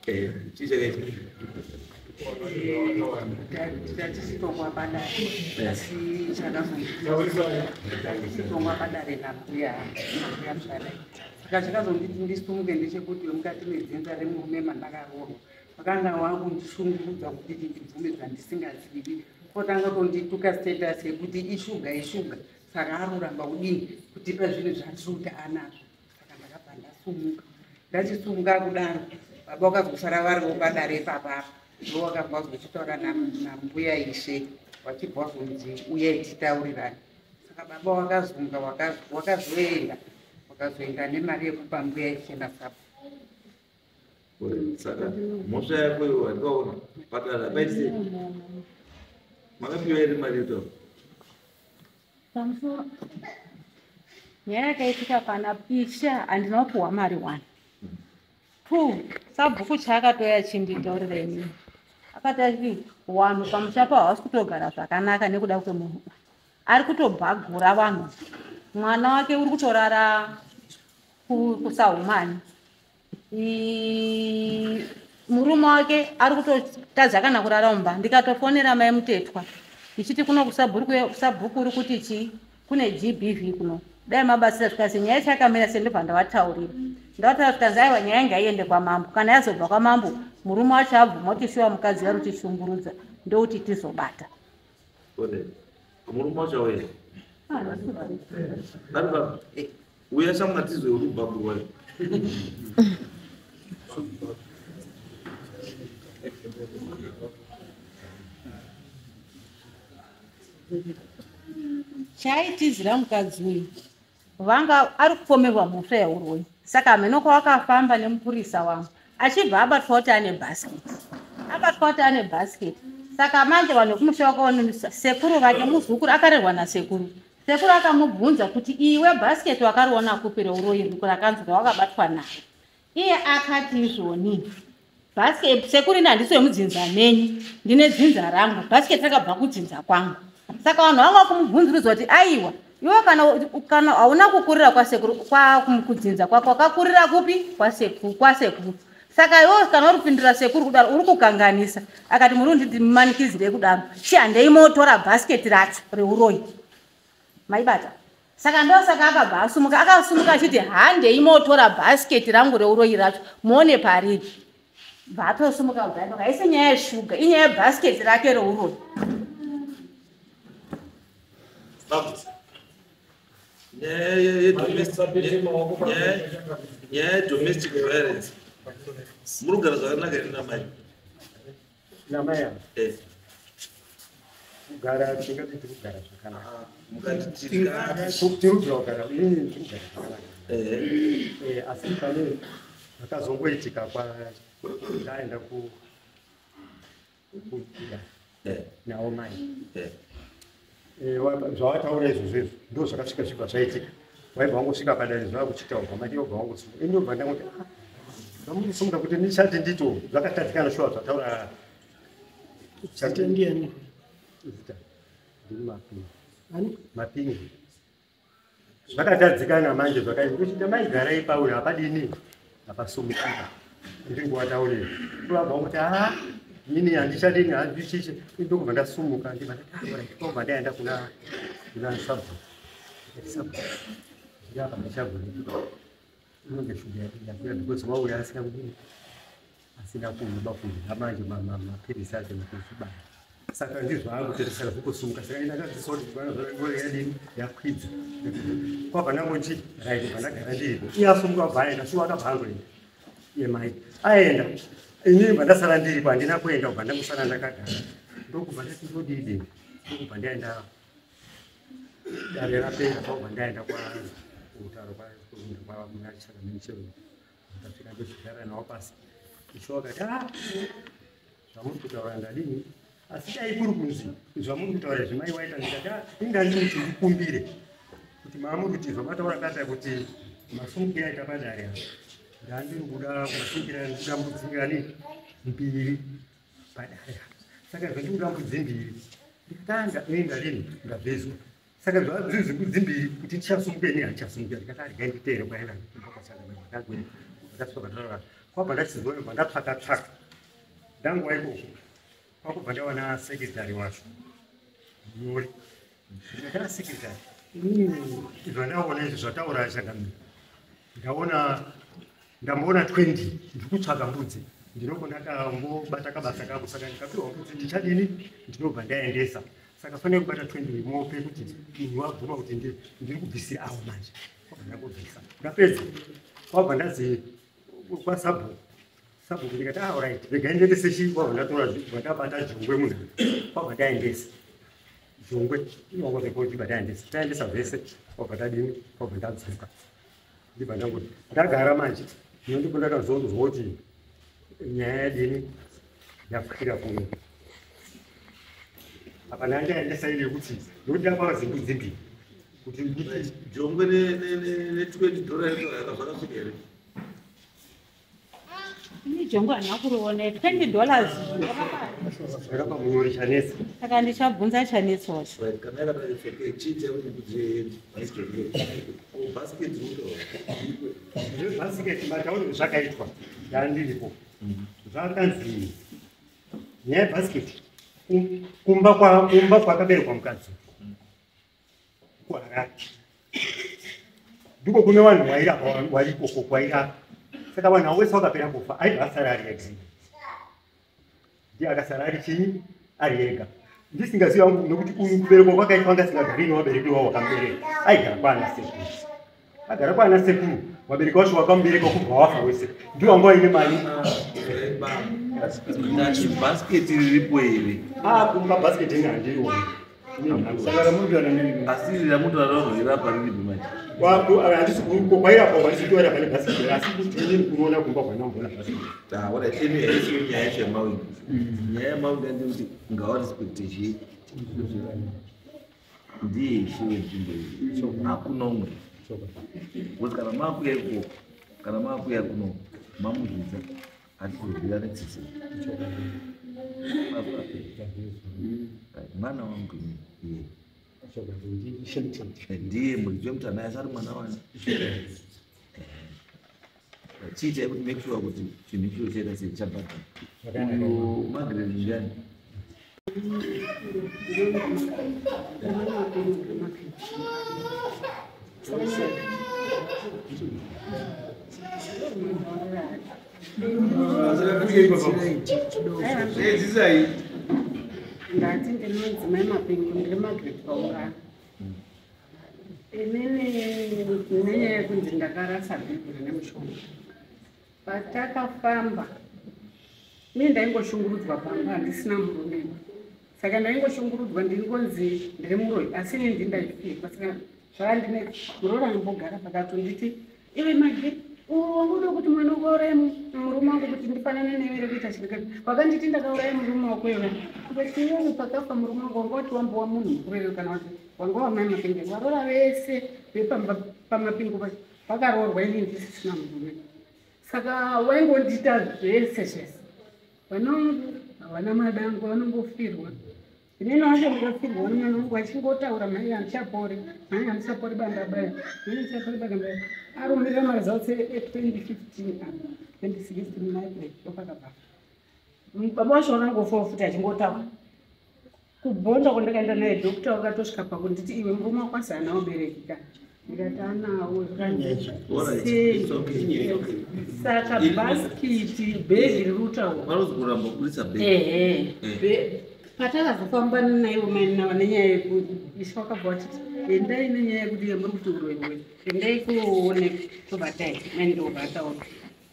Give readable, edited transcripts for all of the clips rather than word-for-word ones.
Chii chakaitika? Tachisitongwa padare, asi chakazonditongwa padare nambuya nambuya Mushadai. Saka chakazonditi ndisumuke ndechekuti mukati medzinza remurume mandakaroorwa vakanga vakundishungurudza kuti ndibvume zvandisingazivi. Kotanga kundituka status yekuti ishuga ishuga, saka aroramba kudini kutipa zvinhu zvatiri kuti anazvo. Saka ndakabva ndasumuka. Ndachisumuka kudaro, baba vakazosara variwo padare ipapapa, ndo wakabva vazochitaura nambuya Ishe, vachibva vazonzi uyai titaurirane. Saka baba wakazunga wakazoenda wakazoenda nemari yekupa mbuya Ishe nasabhuku. Saka mhosva yako iwe wandikaona padare hapaiti makapiwa here mari yetaura? Pamusoro, nyaya yakaitika pana Ishe, handina kupiwa mari. One, two, sabhuku chaakatoya chinditaurira inini, akati ati vanhu pamusha pavo havasi kutogara zvakanaka nekuda kwemunhu ari kutobhagura vanhu. Mwana wake uri kutorara kusahumani, murume wake ari kutotadza kana kurara mumba. Ndikatofonera mai Mutetwa ndichiti kuno kusabhuku uri kuti chii, kune GBV kuno, dai mabatsira. Zvikanzi nyaya chakamira se, ndobva ndavataurira, ndavataura, zvikanzi aiwa, nyaya ngaiende kwamambo. Kana yazobva kwamambo, murume wacho abvuma kuti shuwa mukadzi ari kutishungurudza, ndokuti tizobata. Murume wacho auya ari baba uya chamwatizwe uri kubhagurwa. Chaitizira mukadzi uyu, vanga ari kupomerwa mhosva yeuroyi. Saka hameno kwawakafamba nemupurisa wangu, achibva abatwa kuti ane bhasiketi, abatwa kuti ane bhasiketi. Saka manje vanhu vekumusha vakaona sekuru vake, muzukuru akarerwa nasekuru. Sekuru akamubvunza kuti iwe, bhasiketi wakariona kupi reuroyi rakanzi rawakabatwa nayo? Iye akati izvoni, bhasiketi sekuru, ini handisi wemudzinza menyu, ndine dzinza rangu, bhasiketi rakabva kudzinza kwangu. Saka vanhu vanga kumubvunzurudza kuti aiwa, iwe kana hauna kukurira kwasekuru, kudzinza kwako, wakakurira kupi? Kwasekuru, kwasekuru. Saka iwe kana uri kupindura sekuru kudaro, uri kukanganisa. Akati muri kundimanikidzirei kudaro, chihandei motora bhasiketi racho reuroyi. Maibata? Saka ndosaka akabva asumuka, akasumuka achiti handei motora bhasiketi rangu reuroyi racho muone pariri. Bva atosumuka kubva. Haisi nyaya yeshuga, inyaya yebhasiketi rake reuroyi. Nyaya yedomestic violence, muri kugara zvakanaka here namai? Namai ava? Eh. Kugara tingati tiri kugara zvakanaka. Mukati tiri Tiri kugara, inini tiri kugara zvakanaka. Asi pane zvakazongoitika kwa ndaenda kuda nawo mai. Zvawataura izvozvo izvo ndo zvakasvika zvibva zvaitika. Waibva wangosvika padare, zvava kuchitaurwa, mati wobva wangosumuka. Ini ndobva ndangoti, "Ah, zvamundisumuka kuti ndichati ndito zvakatadzikana shuwa zvataura." Zita ndiani? Zita ndini Mapingi. Ani? Mapingi. Zvakatadzikana manje zvakaita kuchita maigarai pauyo hapadini, hapasumukika. Ndingovataurira vabva kuti a ini handichadini, handichichi. Ndokubva ndasumuka, ndibva ndati ndobva ndaenda kuna sabhuku. Ndikati, "Sabhuku, ndiri apa, ndichagoni, inonge shuga yakwira because wauya asina kudini, asina kuba kudya manje mapirisi acho nekuzvibaya." Saka ndizvo akuteresera zvekosumuka. Saka ini ndakadzidziswa kuti yadini, yakwidza. Kwabva ndangoti right, bva ndagara ndiripo. Iye asumuka, bva aenda, shuwa akabva angoenda iye mai aenda, inini bva ndasara ndiripo, handina kuenda. Kubva ndangosara ndakagara, ndokubva ndati ndodidi, ndokubva ndaenda dare rapera, kwabva ndaenda kwautaro kwamunachakamichero. Ndasvika, ndochigara nawo pasi. Isho wakati, "Ah, zvamuri kutaura ndadini, asi dai kuri kunzi zvamuri kutaura izvi mai waita." Ndikati, "Ah, inga ndiri kuti ndikumbire kuti maamuri kuti zvamataura kata kuti masungiro aita padare apa, ndandiri kuda masungiro ndikuda mbudzi ngani mbiri padare apa. Saka zvandikuda mbudzi mbiri." Ndikatanga ini ndadini, ndazvizwa. Saka zvazvizvi mbudzi mbiri kuti tichasumuka, ini handichasumuka. Ndikati, "Regai nditeere kwaenda." Kwabva ndachizobva ndatsvaka tsvaka ndanguva ikoko kwakubva ndawana sekretary wacho nyori. Ndakana sekretary inini zvandaona izvi zvataura changamira, ndaona ndamboona 20 ndiri kutsvaga mbudzi, ndinongo ndakambobata kabasa kako, saka ndikapiwa mbudzi ndichadini, ndinobva ndaendesa. Saka fanira kubata 20 mope kuti munhu wabvuma kuti ndiri kubvisira avo manje. Kwabva ndangobvisa, ndapedza kwabva ndazi kwasabhuku sabhuku, ndikati ah, alright, regai ndiendese chi. Kwabva ndatora, bva ndabata jongwe munhu, kwabva ndaendesa jongwe inongorepoti, bva ndaendesa, taendesa zvese, kwabva tadini, kwabva ndadzoka, ndibva ndangoti ndagara manje. Ino ndipo ndakazonzwa kuti nyaya yadini yakwira kuno. Apa ndandaendesa ile yekuti nokuti ndakapa mbudzi mbiri kuti Jongwe ne$20 zvakasvika here? Ini jongwe handina kuriona, $20. Zvakapa munyori chanetsa. Saka ndichabvunza chanetsa wacho. Right, kana yakadai it's okay. Chiita kuti kuti basket, basket Zvebhasiketi matauriro zvakaitwa ndandiripo, zvakanzi nyaya yebhasiketi kumba kumba kwakaberekwa mukadzi kuHarare ndiko kune vanhu wairapa warikoko kwairapa. Saka vanhu avo vese vakapera kufa, aibva asara ari ega. Ndiye akasara ari chii, ari ega, ndisingazivi hangu nekuti uyu kuberekwa kwakaitwa angasingagari nevabereki vavo vakamubereka. Aigara kwaana sekuru, agara kwaana sekuru, vabereki vacho vakamubereka kubva wafa wese ndiwo wanga waine mari. Ndati bhasiketi riripo here? Ah, kumba bhasiketi ini handirioni. Saka ramunotaura nerimi? Asi ramunotaura rinoirapa riripi manje? Handisi kwairapa, handisi kutoirapa nebhasiketi, asi kuti inini kunoona kumba kwanamboona bhasiketi. Ah, alright. Anyway, haisiyo nyaya yacho yamawindi. Nyaya yamawindi ndekuti ngawarespekte chii, ndiye ishe wenzvimbo iyi, hakuna umwe. Because kana makuya ikoko, kana makuya kuno mamuzvidza, hatizobvira netsitsi. Right, mwana wangu ini iye ndiye muridzi wemutana, asi ari mwana wani. Chiitai kuti make sure kuti chinhu ichicho chaita sei, chabhadhara. Uyu Margaret ndiani? Edzisai. Ndati ndinonzi Mai Mapingo, ndiri Margaret Paungano. Inini nenyaya yekunzi ndakarasa bhegi rine mushonga, patakafamba mii ndaingoshungurudzwa pamba, handisina murume, saka ndaingoshungurudzwa, ndingonzi ndiri muroyi, asi ini ndindaifirwa. Saka zvakandine muroora ambogara pakatonditi, "Iwe Mage, wangoda kuti mwana wako auraye murume wangu kuti ndifanane newe rekuita chirikati. Wakanditi ndakauraya murume wako iwe." But iwewe pakafa murume wangu wanga wati wambowa munhu mukuru iwe, kana kuti wanga wamai Mapingo. Varora vese vepamba paMapingo pacho vakaroorwa ini ndisisina murume, saka waingondiita zvese zvese. Vana vangu havana madango, vanongofirwa. Inini wacho ndakafirwa nemwana wangu achingotaura, "Mai handichapori, mai handichapori, bandabaya, mai handichapori, bandabaya." Arumirira maresults e2015 apa 2016 maApril ndopakabva baba wacho vakangofawo futi achingotaura. Kubhonda kwandakaenda naye, doctor wakatosvika pakunditi, "Iwe, murume wako asi haana ubereki ka?" Ndikati, "Anawo." Alright, it's okay, it's okay. Saka bhasikiti, bhegi riri kutaura Vanozi kuramba kubudisa bhegi. Ehe. Patakazofamba naivo mainava nenyaya yekuti ishe wakabva watiti, "Endai nenyaya yekuti yamuri kuti uroiwe, endai kuoneka." Tobva tai mai ndobva ataura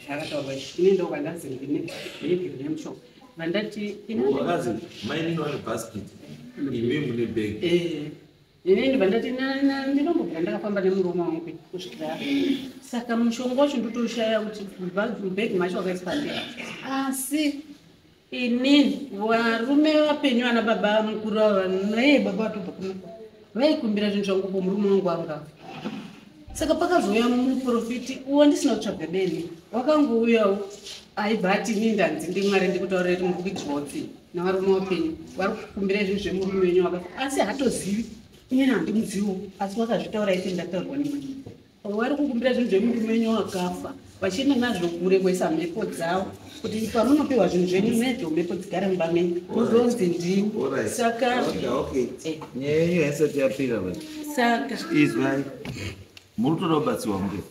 zvakataurwa izvi. Ini ndobva ndazi ndine bhegi rine mushonga, vandati Vakazi mainini vane bhasiketi, imi mune bhegi. Inini vandati ndinombobvira ndakafamba nemurume wangu kusvikira. Saka mushonga wacho ndotoshaya kuti mubhegi macho wakaiswa ndei. Asi inini varume vapenyu, vana baba mukuru ava naye baba vatobva kuno, vaikumbira zvinhu zvangu po murume wangu angafa. Saka pakazouya muprofiti uwo ndisina kutsvaga beni, wakangouyawo aibva ati, "Ini ndanzi ndiMwari ndikutaurira kuti muri kuitirwa utsinye navarume vapenyu, vari kukumbira zvinhu zvemurume wenyu wakafa." Asi hatozivi, inini handimuziviwo, asi wakazvitaura iti ndataurwa nemwari, vari kukumbira zvinhu zvemurume wenyu wakafa. Vachienda nazvo kure kuisa mhepo dzavo kuti pamunopiwa zvinhu zvenyu nedzo mhepo dzigare mumba menyu muzonzi ndini. Saka nyaya yenyu haisati yapera. Saka izwai, muri kutoda kubatsirwa mure.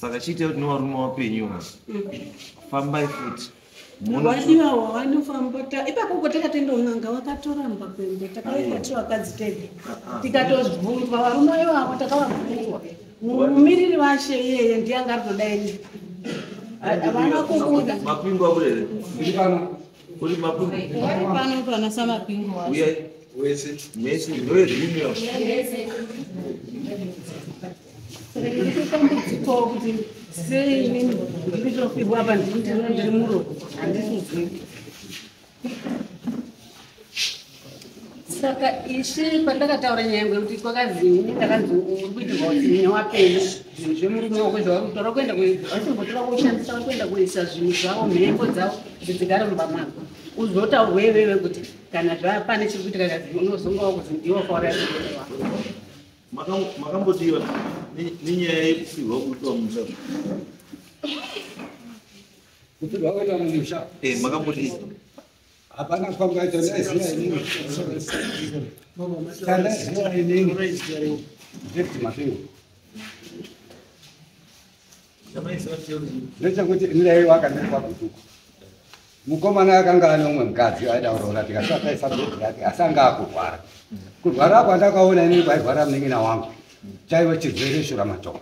Saka chiitai kuti nevarume wapenyu fambai futi. Wadiwawo vanofamba ipapo ko takatenda un'anga vakatoramba kuenda, takaenda tiri vakadzi tega tikatobvunzwa varume ivavo takavabvunzwa mumiriri vashe iyeye ndiye anga aritodaini havana kubuda. Mapingo abuda here? Uri mapingo? Vari pano pana samapingo wacho. Uyai wese mese ndoyezvimwe. Saka ndiri kutambudzikawo kuti sei inini ndiri apa ndiri muro handisi kuziva. Saka ishe pandakataura nyaya yangu yekuti kwakazi ini ndakanzi uri kuitirwa utsinye wapenyu zvinhu zvemurume wako zvavari kutora kuenda vachimbotora kushandisa vari kuenda kuisa zvinhu zvavo mhepo dzavo kuti dzigare mumba mako uzotaurwa iwewe kuti kana zvapane chiri kuitika kazi unozongawo kuzi ndiwe wakauraya murume wako. Makambodiwa nenyaya yekufirwa kuitwa musha? Kufirwa kuitwa mumusha? Makambodii? Hapana kufamba chandaziva inini. Chandaziva inini. David Mapingo. Ndechekuti ini ndaiva akandiri kwaGutuku. Mukomana akanga ane umwe mukadzi aida kuroora tikasati taisa bhedhi rake asi anga akurwara. Kurwara kwandakaona inini kwairwara munin'ina wangu chaive chirwere shuramatongo.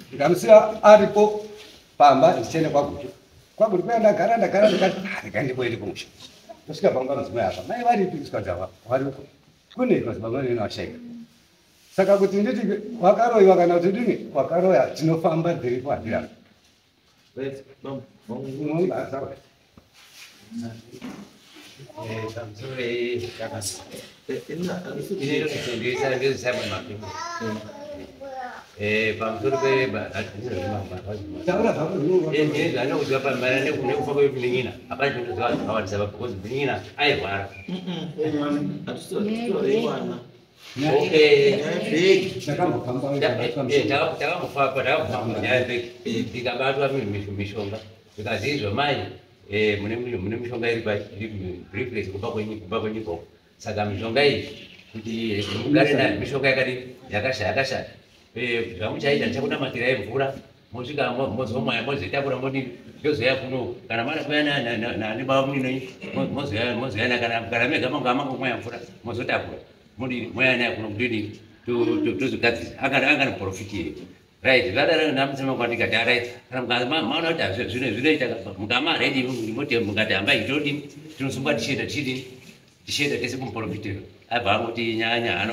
Ndikamusiya aripo pamba ndichienda kwaGutu. Kwagutu kuya ndagara ndikati rega ndimboende kumusha. Ndosvika pamba mudzimai apa mai varipi kusvikadzi ava variko. Kune madzibaba vanene vashaika. Saka kuti nditi wakaroyiwa kana kuti dini wakaroya tinofamba dziripo handirani. Pamusoro peanokuziva pamara nekufa kwemunin'ina hapana chinotoziva zvakawandisa because munin'ina airwara. Takambofamba nyaya yebhegi tikabatwa mishonga zvikanzi izvo mai mune mishonga iri briefcase kubva kwenyika uko. Saka mishonga iyi kuti mugare nayo mishonga yakadini yakashata zvamuchaita ndichakunamatirai mvura mosvika mozomwaya mozoitakura modini yozoya kuno kana mada kuya nani baba munini mozoya kana mega manga mangomwaya mvura mozotakura modini moya nayo kuno kudini tozogadzisa anga neprofiti right zvadaro ndamutsema kwandikati right kana maona kuti zvinoita mukama ready moti mukati hambai todini tinosungwa tichienda tichidini tichienda tese kumuprofitiro abva angoti nyanya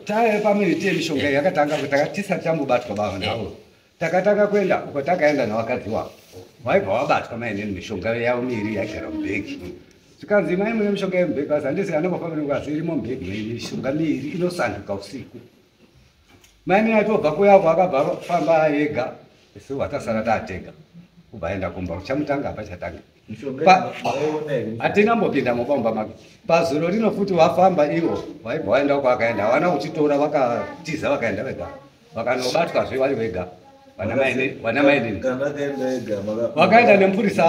Taive pamiti yemishonga yakatanga tisati tambobatwa bava navo. Takatanga kuenda uko takaenda navakadzi wavo. Vaibva vabatwa mainini mishonga yavo miiri yaigara mubhegi. Zvikanzi mai mune mishonga yemubhegi asi handisi anongofambira ngazi irimo mubhegi mishonga miiri inosanduka usiku. Mainini atobva kuyavo akabva famba ega isu vatasara taatega. Kubva aenda kumba uchamutanga hapachatanga. Hatina mbopinda mumba make. Pazuro rino futi vafamba ivo vaibva vaenda uko vakaenda havana kuchitora vakatiza vakaenda vega. Vakanobatwazve vari vega. Vana mainini. Vakaenda nemupurisa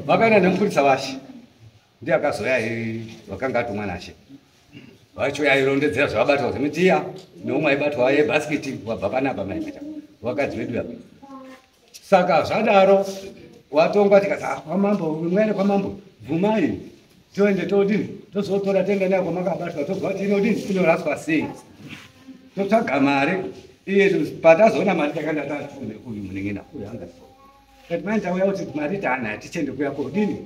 vakaenda nemupurisa vashe. Ndiye akazoya vakanga atumwa nashe. Vachiuya airondedzera zvavabatwa zvemitiya neumwe aibatwa yebhasikiti wabva panapa maimita. Vakadzi vedu apa. Saka zvadaro watongwa tikati kwamambo mwene kwamambo bvumai toende todini tozotora toenda nayo kwamakabatwa tobva kuti inodini inoraswa sei totsvaga mari iye patazoona mari takanda tatume uyu munin'ina uyu anga kati mai tauya kuti mari taanayo tichiende kuya kodini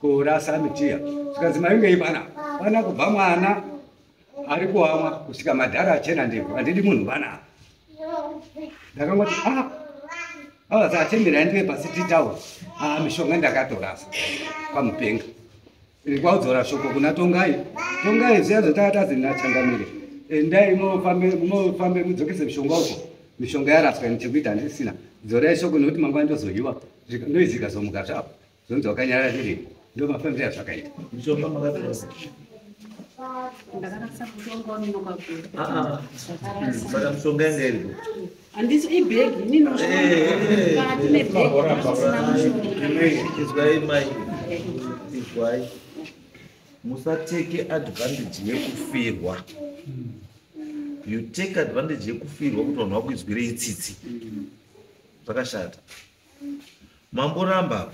korasa mitiya zvikanzi mari ngei pana pana kubva mwana ari kuamwa kusvika madhara achena ndebvu handidi munhu panapa ndakangoti ava achembera ndive pasi titaura mishonga ndakatorasa kwamupenga kwaudzora shoko kuna Tongai. Tongai zviya zvatakatazi nachangamire endai mufambe mudzokese mishonga uko mishonga yaraswa chekuita handisina dzorai shoko nekuti mangwana ndozoyiwa ndoizika zomuka zvapo zonzi wakanyarara riripo ndo mafambiro azvakaita. Mishonga makatorasa Ndakarasa mushonga wanonoka kuuya. Saka mishonga yanga iripo. Handisi ibhegi inini mukati mebhegi masina mushonga. Izwai mai, izwai. Musateke advantage yekufirwa. You take advantage yekufirwa kuti vanhu vakuizwirei tsitsi. Zvakashata. Mamboramba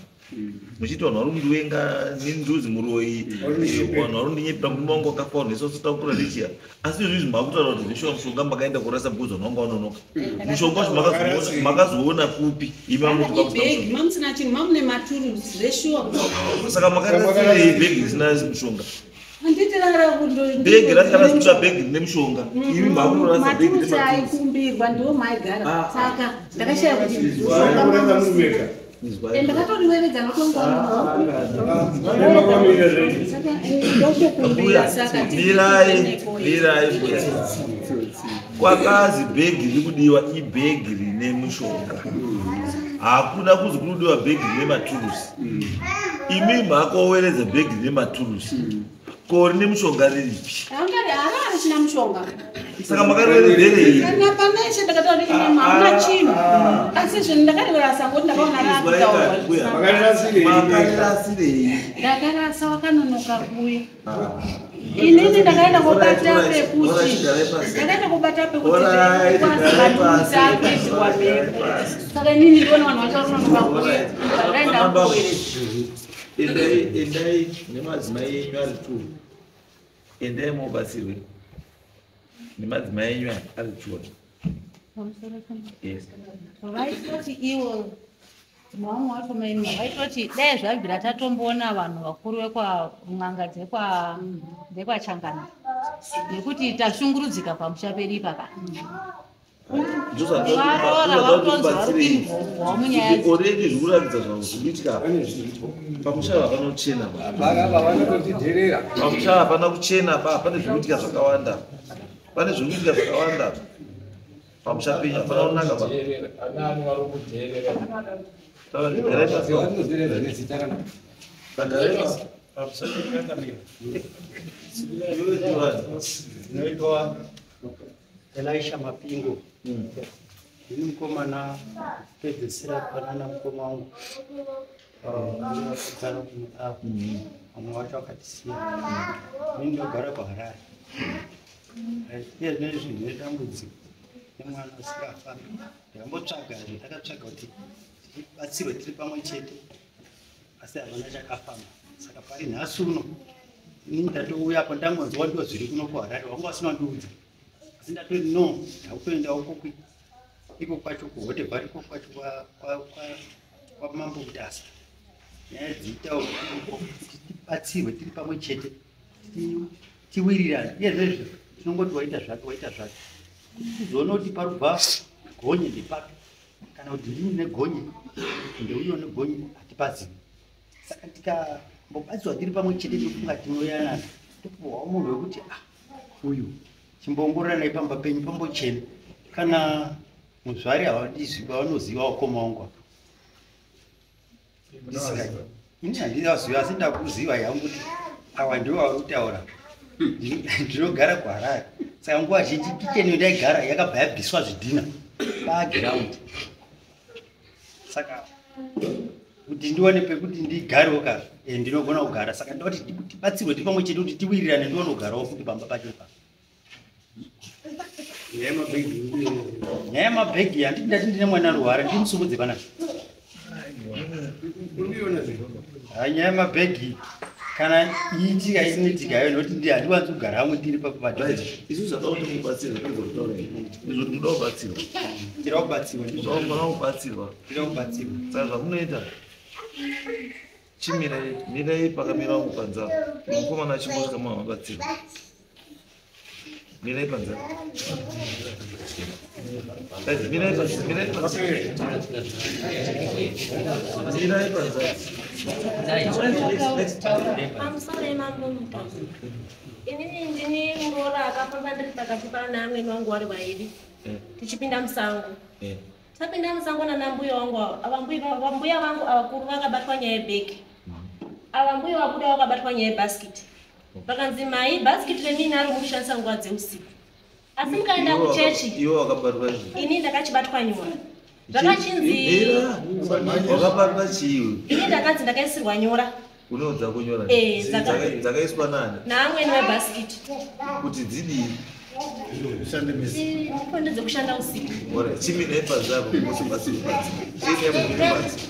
muchiti vanhu vari kundiwenga nenduzi muroyi, vanhu vari kundinyepera murume wangu wakafa, vanhu vese vasotakura nechiya. Asi izvozvi makutaura kuti zveshuwa mushonga makaenda kurasa because vanhu vanga vanonoka. Mushonga wacho makazoona kupi? Imi mamuti Ibhegi mamusina chinhu, mamune maturusi zveshuwa. Saka makarasirei bhegi risina mushonga? Handiti rara Bhegi rakarasira bhegi rine mushonga. Imi makutorasa bhegi maturusi rine maturusi. aikumbirwa ndiwo maigara. Saka ndakashaya kuti Izwai. Ndakatoriwevedza Mbuya, mirai, mirai mbuya. Kwakazi bhegi riri kudiwa ibhegi rine mushonga. Hakuna kuzi kuri kudiwa bhegi rine maturusi. Imi makoweredza bhegi rine maturusi. Ko rine mushonga riripi? Angari harari risina mushonga. Saka makariweredzerei? Kana pane ndakataura kuti imi hamuna chinhu. Asi zvinhu ndakariwerasa ngokuti ndakaona raakutaurwa. Makarirasirei? Ndakarasa wakanonoka kuuya. Inini ndakaenda kobata pekuti ndakaenda kobata pekuti maturusi akuisirwa mhepo. Saka inini ndiona vanhu vacho vanonoka kuuya. Ndakaenda kuweredza. Endai, endai nemadzimai enyu ari two. Endai mobatsirwe nemadzimai enyu ari two. Yes. Vaitoti ivo vamwe vacho maini vaitoti dai zvabvira tatomboona vanhu vakuru vekwan'anga dzekwaChangana nekuti tashungurudzika pamusha pedu ipapa. Varoora vakutonzi vari kuinvolvwawo munyaya idzi. Already zviri kuratidza zvazvikuitika pamusha hapana kuchena ba. Vanototidherera. Pamusha hapana kuchena ba, pane zviri kuitika zvakawanda. Pane zviri kuitika zvakawanda pamusha penyu, hapana kunaka ba. Garai pasi. Vanodherera nezita rana. Garai pasi. Ndinoitwa Elisha Mapingo. Ndini mukomana pedzisira panana mukoma wangu. Ndakagara kuno avo. Vamwe vacho vakatisiya. Ini ndinogara kuHarare. Iye zvinezvi ndine dambudziko nemwana usingafambi. Ndakambotsvaga, ndakatsvaga kuti tibatsirwe tiri pamwe chete, asi havana chakafamba. Saka pari nhasi uno inini ndatouya apo ndangonzwa ndo zviri kuno kuHarare, vanga vasina kundiudza. Asi ndatoti no, ndakutoendawo iko kwacho kuhotel iko kwacho kwaMambo Mutasa. Nyaya dziitawo kuti tibatsirwe tiri pamwe chete, tiwirirane. Iye zvezvi tinongoti waita zvake, waita zvake. Kuti tizoona kuti parubva gonye ndepapi, kana kuti ndini negonye, ndeuyo negonye, hatipazivi. Saka tikambobatsirwa tiri pamwe chete, tofunga tinoyanana, topuhwawo munhu wekuti ah, uyu chimboongororanai pamba penyu pambochena. Kana muzvari havadiziva, vanoziva vakoma vangu apa. Ini handivaziva, asi ndakuziva yangu kuti awa ndiwo vari kutaura. Ndinogara kuHarare. Saka nguva zhinji kicheni ndaigara yakabva yabviswa zvidhina pagiraundi. Saka kuti ndiwane pekuti ndigarewo ka, ndinogona kugara. Saka ndinoti tibatsirwe tiri pamwe chete kuti tiwirirane, ndione kugarawo futi pamba pacho ipapo. Nyaya yemabhegi handiti ndati ndine mwana anorwara, ndimusumudze panapa. Nyaya yemabhegi kana iitika inoitika hayo, nekuti handiwanzi kugara hamwe ndiri padhuze. Isu zvada kuti mubatsirwe, pedza kutaura izvo kuti muda kubatsirwa. Ndira kubatsirwa. Muda kubatsirwa. Ndira kubatsirwa. Saka zvamunoita, chimirai, mirai pakamira wangu panze apo. Mukomana achimbosvika mava mabatsirwa. Mirai panze. Mirai panze, mirai panze. Mirai panze. Pamusoro Mambo Mutasa. Inini ndini muroora akafamba ndiri pakati pana amweni wangu vari vairi. Tichipinda musango. Tapinda musango nana mbuya wangu ava, vambuya vangu avakuru vakabatwa nyaya yebhegi. Ava mbuya vabuda vakabatwa nyaya yebhasikiti. Vakanzi mai bhasikiti reminaro mukushandisa nguva dzeusiku. Asi mukaenda kuchechi Iwe wakabatwa chii? Ini ndakachibatwa nyora. Zvakachinzi Wakabatwa chii? Ini ndakanzi ndakaisirwa nyora. Unoudza kunyora. Eh, Dzakaiswa nani? Naamweni webhasikiti. Kuti dzidii? Kondo dzekushanda usiku. Ora, chimira ipazavo, musi pasi pasi. Chimira pasi.